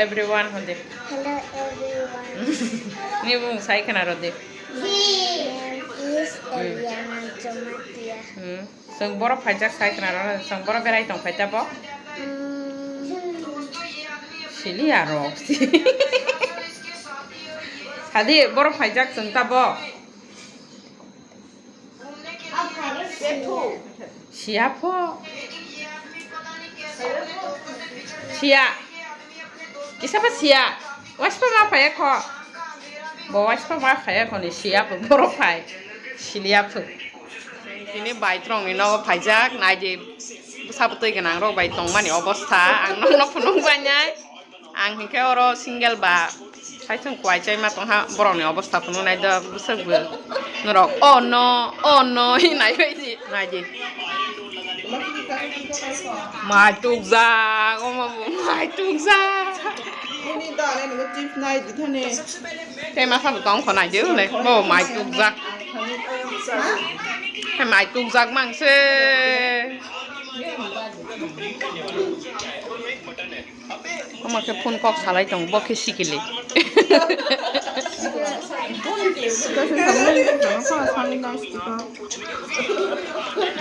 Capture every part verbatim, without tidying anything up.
Everyone hode. Hello everyone. Ni bumung sai khna rode. My name is Eliana Jamatia. Hmm. Chwng borok phaijak sai khna rode. Chwng borok berai tong phai tabo. Hmm. Sili aro. Sadi borok phaijak chwng tabo. Siya pho. Siya. Kisa ba siya. Waispa ma phai kho. Bo waispa ma phai kho ni siya pho borok phai. Siliya pho. Tini bai trong ni nogo phaijak nai di. Bwsa bwtwi gwnang rok bai tongmani obostha ang nokno phunuk bainai. Ang hinkhe oro single ba saithung kwai chaima tongha borokni obostha phunuk nai do bwswk bo norok oh no oh no hinai bai di nai di. Mai tukjak omo bo mai tukjak. Nini dale nungkhe chips nai di thani. Tei masa bo tong kho nai di le bo mai tukjak. He mai tukjak mang se. Omo khe phone kok salai tong, bo khe sikili.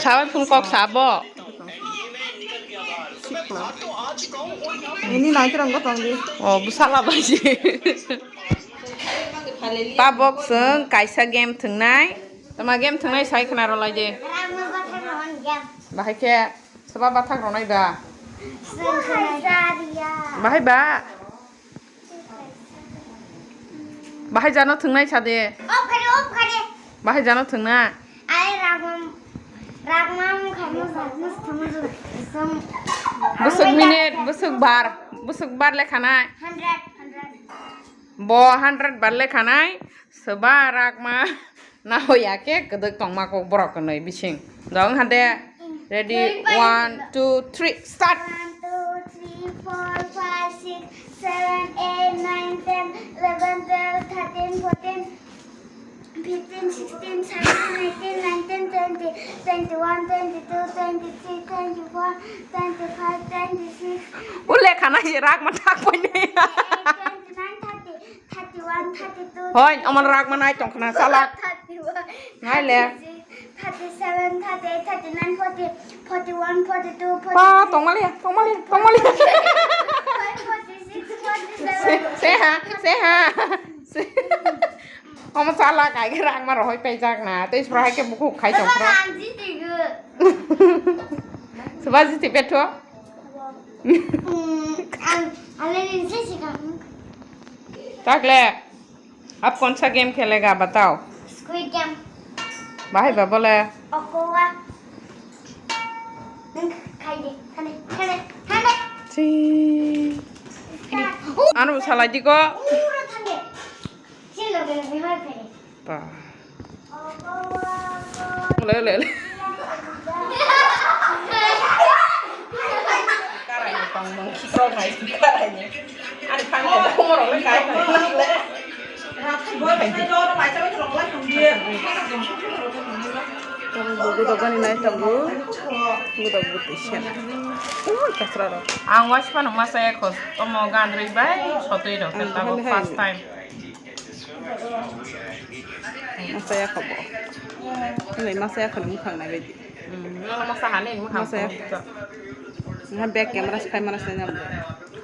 Sabai phone kok sabo. Ini nai terang gotong di. Oh, bwsala bai se. Tabok chwng kaisa game thwngnai. Tama game thwngnai sai khna rw lai de. Bahai khe. Soba bathak rwnai ba? Bahai ba? Bahai jano thwngnai sa de. Bahai jano thwngna? Bwswk minute, bwswk bar, bwswk bar lekha nai. Bo hundred bar lekha nai, soba rakma. Na hoya khe kwdwk tongma kok borok kwnwi bising. Dong hade. Ready, one, two, three, start. One, two, three, four, five, six, seven, eight, nine, ten, eleven, twelve, thirteen, fourteen, fifteen, sixteen, seventeen, eighteen, nineteen, twenty, twenty-one, twenty-two, twenty-three, twenty-four, twenty-five, twenty-six. Ule khana je rak ma thak poi ne. Twenty-nine, thirty. Thirty-one, thirty-two, Hoi, omo rak ma nai tong khna, salak. Thirty-one, Nai le. Thirty-six, thirty-seven, thirty-eight, thirty-nine, forty, forty-one, forty-two, Pa, forty-three, tong mali, tong mali, tong mali. Forty-five, forty-six, forty-seven. Se ha, se ha. Se. Omo salak, ai khe rak ma rohoi paijak na. Tei sura hai khe bukhuk khai tong Baba, khna. Ang jitigo. Soba jiti betho. Hmm, ang, ang lagi sih sih kan. Takle, ab kaun sa game khelega, batao. Squid Game. Bahai ba bole. Aqua. Nang khai de, khai de, khai de, khai de. Si. Anu salai di ko. Ura khai de. Si loge loge hai khai de. Ba. Le, le, le. Karai ni tong mung khikrok nai karai ni. Ani phang ko khumor le kai nai le. Tong bo gudo gani nai tong bo. Gudo gudo sena. Ui kasra ro. Ang waispa no masa ekho tomo gandri bai sotwi ro. Ang tabo hali hai. First time. Masa ya kabo. Ini masa ya kabo mukhang na bedi. Hmm, nono masa hani mukhang. Masa ya. Nang back camera skai mana sini nyam.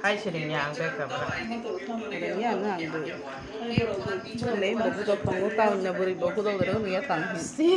Hai sini ya ang back camera. Ada ya nang do. Ini bagus dok tunggu tahun na beri bagus dok dok ya tang. Si.